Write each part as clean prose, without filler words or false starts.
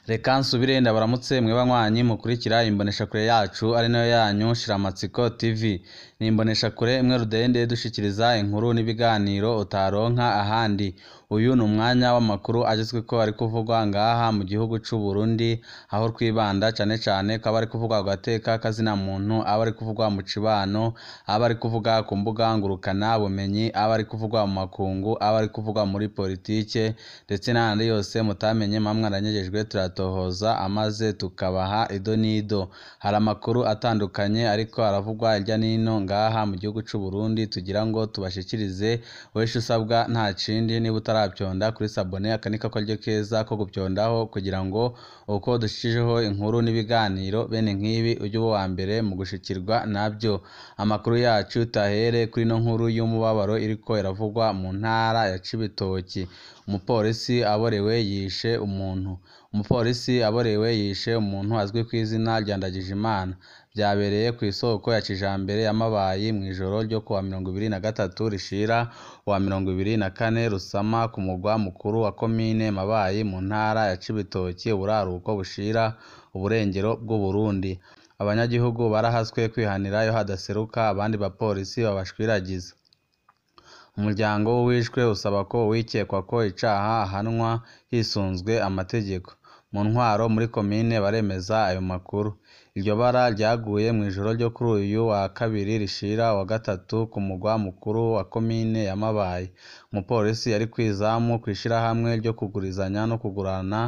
Reka nsubire ndabaramutse mwe banywanyi mukurikira imboneshakure yacu ari nayo yanyu Shiramatsiko TV. Ni imboneshakure imwe rudende dushikiriza inkuru n'ibiganiro utaronka ahandi. Uyu ni umwanya w'amakuru agezweko ari kuvugwa ngaha mu gihugu c'u Burundi, aho twibanda cane cane ko aba ari kuvugwa ku gateka kazina muntu, aba ari kuvugwa mu cibano, aba ari kuvuga ku mbuga ngurukana bumenyi, aba ari kuvugwa mu makungu, aba ari kuvugwa muri politike ndetse n'ahandi yose mutamenye mwa mwaranyegejwe turatohoza amaze tukabaha ido n'ido. Hari amakuru atandukanye ariko aravugwa hirya n'ino ngaha mu gihugu c'u Burundi tugira ngo tubashikirize, weshe usabwa nta kindi niba utaravyonda kuri sabone aka ni kakaryo keza ko gupyondaho kugira ngo uko dushikijeho inkuru n'ibiganiro bene nk'ibi ujye uba uwa mbere mu gushikirwa nabyo. Amakuru yacu tahere kuri ino nkuru y'umubabaro iriko iravugwa mu ntara ya Cibitoki. Umupolisi aborewe yishe umuntu. Umupolisi aborewe yishe umuntu azwi ku izina rya Ndagijimana. Vyabereye kw'isoko ya kijambere ya Mabayi mw'ijoro ryo kuwa 23 rishira uwa 24 Rusama ku mugwa mukuru wa komine Mabayi mu ntara ya Cibitoki, uburaruko bushira uburengero bw'Uburundi. Abanyagihugu barahaswe kwihanira iyo hadaseruka abandi bapolisi babashwiragiza. Umuryango w'uwishwe usaba ko uwikekwa ko icaha ahanwa hisunzwe amategeko. Mu ntwaro muri komine baremeza ayo makuru. Iryo bara ryaguye mw'ijoro ryo kuri uyu wa kabiri rishira uwa gatatu ku mugwa mukuru wa komine ya Mabayi. Umupolisi yari kw'izamu kw'ishirahamwe ryo kugurizanya no kugurana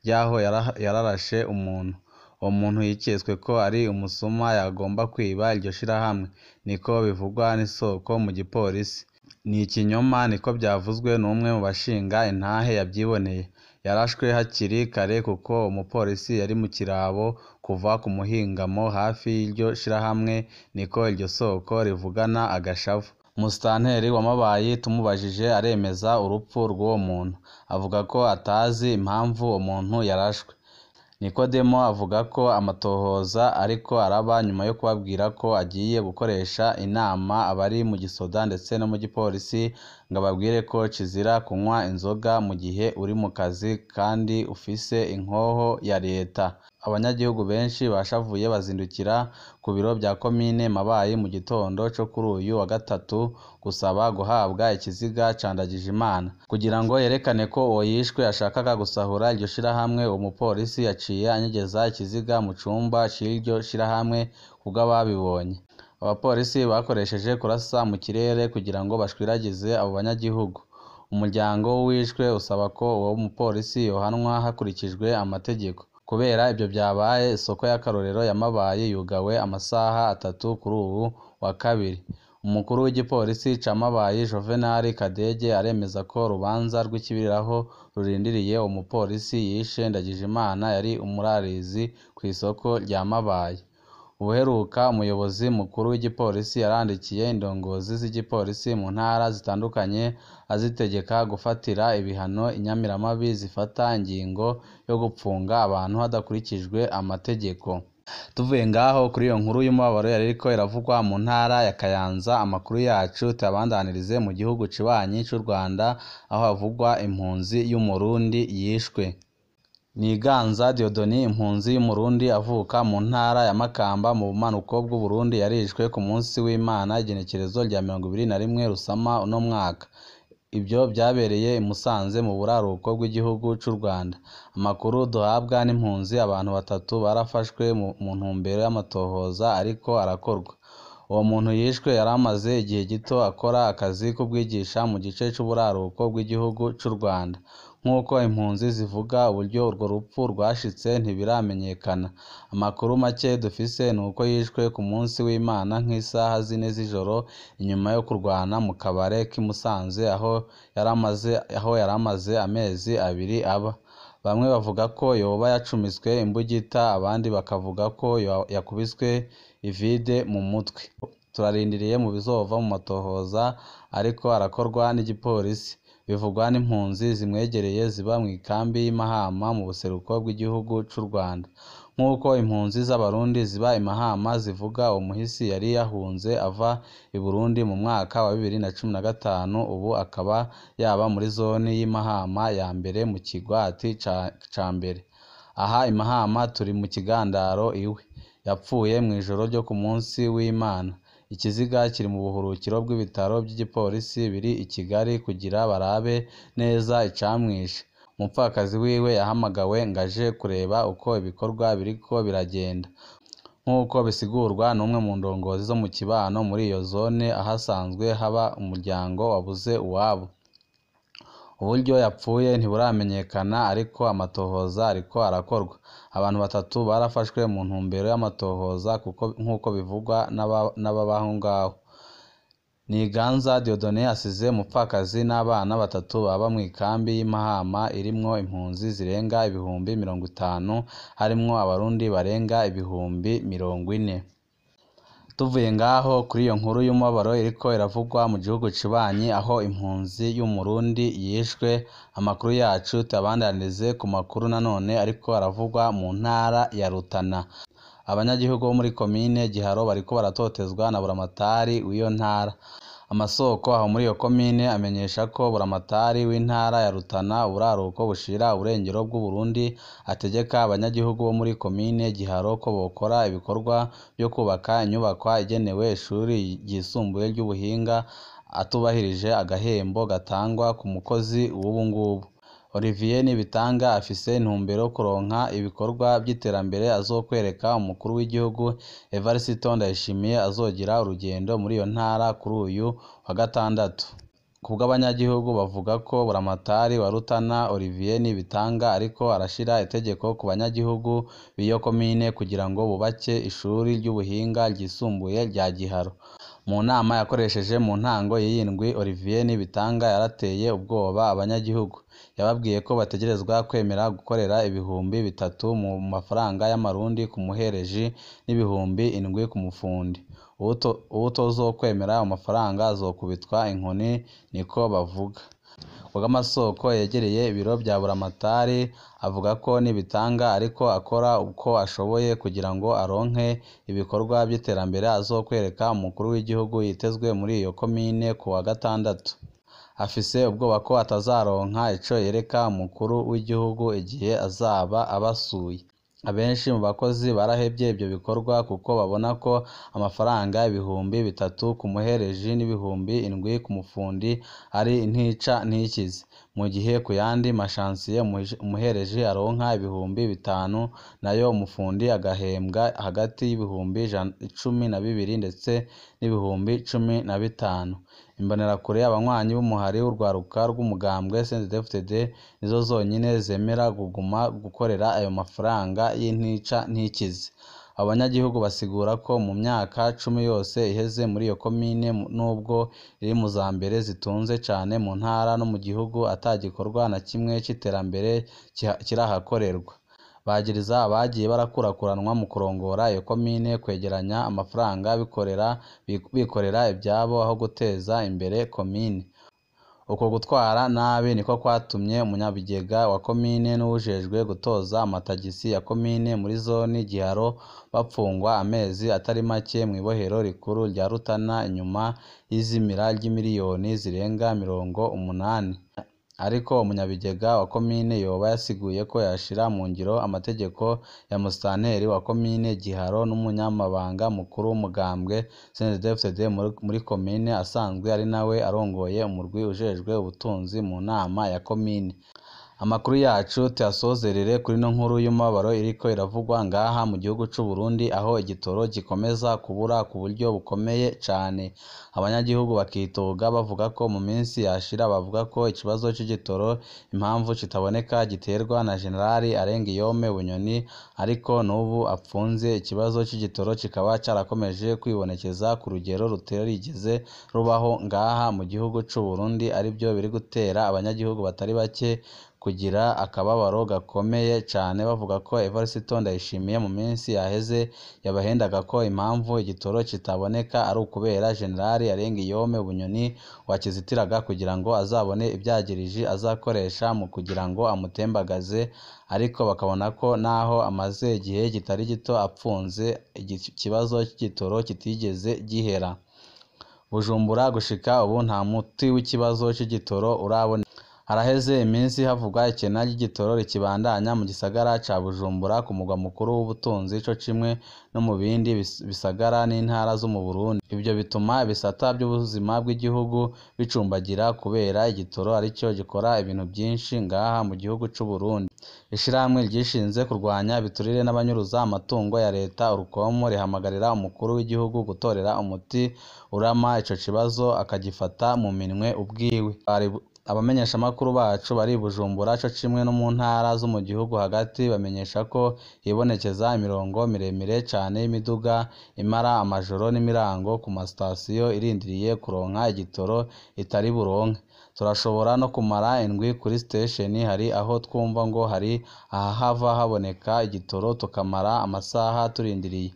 ryaho yararashe umuntu. Uwo muntu yiketswe ko ari umusuma yagomba kwiba iryo shirahamwe, niko bivugwa n'isoko mu gipolisi. Ni ikinyoma niko vyavuzwe n'umwe mu bashinga intahe yavyiboneye. Yarashwe hakiri kare kuko umupolisi yari mu kirabo kuva ku muhingamo hafi y'iryo shirahamwe, niko iryo soko rivugana agashavu. Umusitanteri wa Mabayi tumubajije aremeza urupfu rw'uwo muntu, avuga ko atazi impamvu uwo muntu yarashwe. Nikodemo avuga ko amatohoza ariko araba nyuma yo kubabwira ko agiye gukoresha inama abari mu gisoda ndetse no mu gipolisi ngo ababwire ko kizira kunywa inzoga mu gihe uri mu kazi kandi ufise inkoho ya leta. Abanyagihugu benshi bashavuye bazindukira ku biro vya komine Mabayi mu gitondo co kuri uyu wa gatatu gusaba guhabwa ikiziga ca Ndagijimana kugira ngo yerekane ko uwo yishwe yashakaga gusahura iryo shirahamwe. Uwo mupolisi yaciye anyegeza ikiziga mu cumba c'iryo shirahamwe kubw'ababibonye. Abapolisi bakoresheje kurasa mu kirere kugira ngo bashwiragize abo banyagihugu. Umuryango w'uwishwe usaba ko uwo mupolisi yohanwa hakurikijwe amategeko. Kubera ivyo vyabaye, isoko y'akarorero ya Mabayi yugawe amasaha atatu kuri uwu wa kabiri. Umukuru w'igipolisi ca Mabayi Juvenal Kadege aremeza ko urubanza rw'ikibiriraho rurindiriye uwo mupolisi yishe Ndagijimana yari umurarizi kw'isoko rya Mabayi. Ubuheruka umuyobozi mukuru w'igipolisi yarandikiye indongozi z'igipolisi mu ntara zitandukanye azitegeka gufatira ibihano inyamiramabi zifata ingingo yo gupfunga abantu hadakurikijwe amategeko. Tuvuye ngaho kuri iyo nkuru y'umubabaro yari iriko iravugwa mu ntara ya Kayanza, amakuru yacu tuyabandanirize mu gihugu cibanyi c'u Rwanda aho havugwa impunzi y'Umurundi yishwe. Niganza Dieudonné, impunzi y'Umurundi avuka mu ntara ya Makamba mu bumanuko bw'Uburundi, yarishwe ku munsi w'Imana igenekerezo rya 21 Rusama uno mwaka. Ivyo vyabereye i Musanze mu buraruko bw'igihugu c'u Rwanda. Amakuru duhabwa n'impunzi, abantu batatu barafashwe mu ntumbero y'amatohoza ariko arakorwa. Uwo muntu yishwe yari amaze igihe gito akora akazi k'ubwigisha mu gice c'uburaruko bw'igihugu c'u Rwanda. Nk'uko impunzi zivuga, uburyo urwo rupfu rwashitse ntibiramenyekana. Amakuru make dufise nuko yishwe ku munsi w'Imana nk'isaha 4 z'ijoro inyuma yo kurwana mu kabare k'i Musanze aho yaramaze amezi abiri aba. Bamwe bavuga ko yoba yacumiswe imbugita, abandi bakavuga ko yakubiswe ivide mu mutwe. Turarindiriye mu bizova mu matohoza ariko arakorwa n'igipolisi. Bivugwa n'impunzi zimwegereye ziba mw'ikambi y'i Mahama mu buseruko bw'igihugu c'u Rwanda. Nk'uko impunzi z'Abarundi ziba i Mahama zivuga, uwo muhisi yari yahunze ava i Burundi mu mwaka wa 2015, ubu akaba yaba muri zone y'i Mahama ya mbere mu kigwati ca mbere. Aha i Mahama turi mu kigandaro iwe. Yapfuye mw'ijoro ryo ku munsi w'Imana. Ikiziga kiri mu buhurukiro bw'ibitaro by'igipolisi biri i Kigali kugira barabe neza icamwishe. Umupfakazi wiwe yahamagawe ngo aje kureba uko ibikorwa biriko biragenda. Nk'uko bisigurwa n'umwe mu ndongozi zo mu kibano muri iyo zone ahasanzwe haba umuryango wabuze uwabo. Uburyo yapfuye ntiburamenyekana ariko amatohoza ariko arakorwa. Abantu batatu barafashwe mu ntumbero y'amatohoza kuko nk'uko bivugwa n'ababaho ngaho. Niganza Dieudonné asize umupfakazi n'abana batatu baba mw'ikambi y'i Mahama irimwo impunzi zirenga 50,000 harimwo abarundi barenga 40,000. Tuvuye ngaho kuri iyo nkuru y'umubabaro iriko iravugwa mu gihugu cibanyi aho impunzi y'umurundi yishwe, amakuru yacu tuyabandanirize ku makuru nanone ariko aravugwa mu ntara ya Rutana. Abanyagihugu bo muri komine Giharo bariko baratotezwa na buramatari w'iyo ntara. Amasoko aho muri iyo komine amenyesha ko buramatari w'intara ya Rutana uburaruko bushira uburengero bw'Uburundi ategeka abanyagihugu bo muri komine Giharo ko bokora ibikorwa vyo kubaka inyubakwa igenewe ishuri ryisumbuye ry'ubuhinga atubahirije agahembo gatangwa ku mukozi w'ubu ngubu. Olivier Nibitanga afise intumbero yo kuronka ibikorwa vy'iterambere azokwereka umukuru w'igihugu Evariste Ndayishimiye azogira urugendo muri iyo ntara kuri uyu wa gatandatu. Kubw'abanyagihugu bavuga ko buramatari wa Rutana Olivier Nibitanga ariko arashira itegeko ku banyagihugu b'iyo komine kugira ngo bubake ishuri ry'ubuhinga ryisumbuye rya Giharo. Mu nama yakoresheje mu ntango y'iyi ndwi Olivier Nibitanga yarateye ubwoba abanyagihugu. Yababwiye ko bategerezwa kwemera gukorera 3,000 mu mafaranga y'amarundi ku muhereji n'7,000 ku mufundi. Uwutozokwemera ayo mafaranga azokubitwa inkoni niko bavuga. Kubw'amasoko yegereye ibiro vya buramatari avuga ko Nibitanga ariko akora uko ashoboye kugira ngo aronke ibikorwa vy'iterambere azokwereka umukuru w'igihugu yitezwe muri iyo komine ku wa gatandatu. Afise ubwoba ko atazaronka ico yereka umukuru w'igihugu igihe azaba abasuye. Abenshi mu bakozi barahevye ivyo bikorwa kuko babona ko amafaranga 3,000 ku muhereji n'7,000 ku mufundi ari intica ntikize, mu gihe ku yandi mashansiye umuhereji aronka 5,000 nayo umufundi agahembwa hagati y'12,000 ndetse n'15,000. Imbonerakure abanywanyi b'umuhari w'urwaruka rw'umugambwe CNDD-FDD nizo zonyene zemera kuguma gukorera ayo mafaranga y'intica ntikize. Abo banyagihugu basigura ko mu myaka 10 yose iheze muri iyo komine nubwo iri mu za mbere zitunze cane mu ntara no mu gihugu ata gikorwa na kimwe c'iterambere kirahakorerwa. Bagiriza abagiye barakurakuranwa mu kurongora iyo komine kwegeranya amafaranga bikorera ivyabo aho guteza imbere komine. Uko gutwara nabi niko kwatumye umunyabigega wa komine n'uwujejwe gutoza amatagisi ya komine muri zone Giharo bapfungwa amezi atari make mw'ibohero rikuru rya Rutana inyuma y'izimira ry'imiliyoni zirenga 80. Ariko umunyabigega wa komine yoba yasiguye ko yashira mu ngiro amategeko ya musitanteri wa komine Giharo n'umunyamabanga mukuru w'umugambwe CNDD-FDD muri komine asanzwe ari nawe arongoye umurwi ujejwe ubutunzi mu nama ya komine. Amakuru yacu tuyasozerere kuri ino nkuru y'umubabaro iriko iravugwa ngaha mu gihugu c'u Burundi aho igitoro gikomeza kubura ku buryo bukomeye cane. Abanyagihugu bakitoga bavuga ko mu minsi yashira bavuga ko ikibazo c'igitoro impamvu kitaboneka giterwa na Generali Arengiyome Bunyoni, ariko n'ubu apfunze. Ikibazo c'igitoro kikaba carakomeje kwibonekeza ku rugero rutarigeze rubaho ngaha mu gihugu c'u Burundi, arivyo biri gutera abanyagihugu batari bake kugira akababaro gakomeye cane, bavuga ko Evariste Ndayishimiye mu minsi yaheze yabahendaga ko impamvu igitoro kitaboneka ari ukubera Generali Arengiyome Bunyoni wakizitiraga kugira ngo azabone ivyagiriji azakoresha mu kugira ngo amutembagaze, ariko bakabona ko naho amaze igihe kitari gito apfunze ikibazo c'igitoro kitigeze gihera. Bujumbura gushika ubu nta muti w'ikibazo c'igitoro uraboneka. Haraheze iminsi havugwa ikena ry'igitoro rikibandanya mu gisagara ca Bujumbura, ku mugwa mukuru w'ubutunzi, co kimwe no mu bindi bisagara n'intara zo mu Burundi. Ivyo bituma ibisata vy'ubuzima bw'igihugu bicumbagira kubera igitoro arico gikora ibintu vyinshi ngaha mu gihugu c'Uburundi. Ishirahamwe ryishinze kurwanya ibiturire n'abanyuruza amatungo ya leta Urukomo rihamagarira umukuru w'igihugu gutorera umuti urama ico kibazo akagifata mu minwe ubwiwe. Abamenyeshamakuru bacu bari i Bujumbura co kimwe no mu ntara zo mu gihugu hagati bamenyesha ko hibonekeza imirongo miremire cane y'imiduga imara amajoro n'imirango ku masitasiyo irindiriye kuronka igitoro itari buronke. Turashobora no kumara indwi kuri station, hari aho twumva ngo hari ahahava haboneka igitoro tukamara amasaha turindiriye,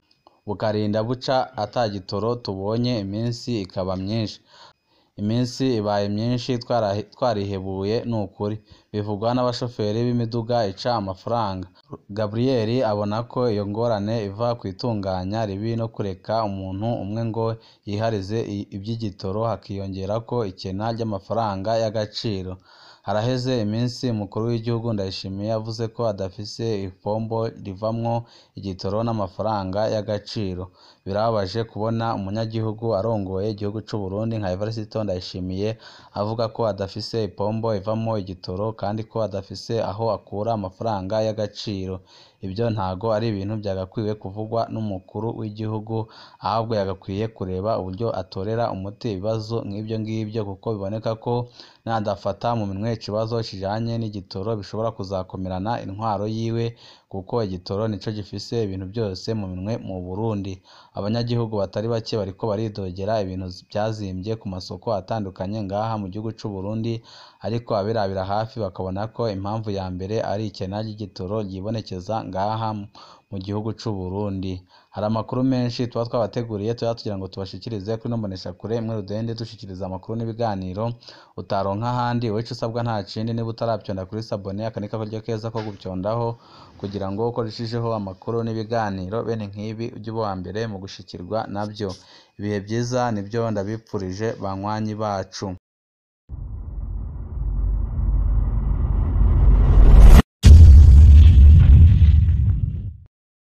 bukarinda buca ata gitoro tubonye, iminsi ikaba myinshi. Iminsi ibaye myinshi twarihebuye nukuri, bivugwa n'abashoferi b'imiduga ica amafaranga. Gabriel abona ko iyo ngorane iva kw'itunganya ribi no kureka umuntu umwe ngo yiharize ivy'igitoro, hakiyongerako ikena ry'amafaranga y'agaciro. Haraheze iminsi umukuru w'igihugu Ndayishimiye avuze ko adafise ipombo rivamwo igitoro n'amafaranga y'agaciro. Birababaje kubona umunyagihugu arongoye igihugu c'Uburundi nka Evariste Ndayishimiye avuga ko adafise ipombo ivamwo igitoro kandi ko adafise aho akura amafaranga y'agaciro. Ivyo ntago ari ibintu vyagakwiye kuvugwa n'umukuru w'igihugu, ahubwo yagakwiye kureba uburyo atorera umuti ibibazo nk'ivyo ngivyo, kuko biboneka ko nadafata mu minwe ikibazo kijanye n'igitoro bishobora kuzakomerana intwaro yiwe, kuko igitoro nico gifise ibintu vyose mu minwe mu Burundi. Abanyagihugu batari bake bariko baridogera ibintu vyazimvye ku masoko atandukanye ngaha mu gihugu c'Uburundi, ariko abirabira hafi bakabona ko impamvu ya mbere ari ikena ry'igitoro ryibonekeza ngaha mu gihugu c'Uburundi. Hari amakuru menshi tuba twabateguriye tuba tugira ngo tubashikirize kuri ino mboneshakure imwe rudende dushikiriza amakuru n'ibiganiro utaronka ahandi. Wowe ico usabwa nta kindi, niba utaravyonda kuri sabone, aka ni akaryo keza ko guvyondaho kugira ngo uko dushijeho amakuru n'ibiganiro bene nk'ibi ujye uba uwa mbere mu gushikirwa navyo. Ibihe vyiza nivyo ndabipfurije banywanyi bacu.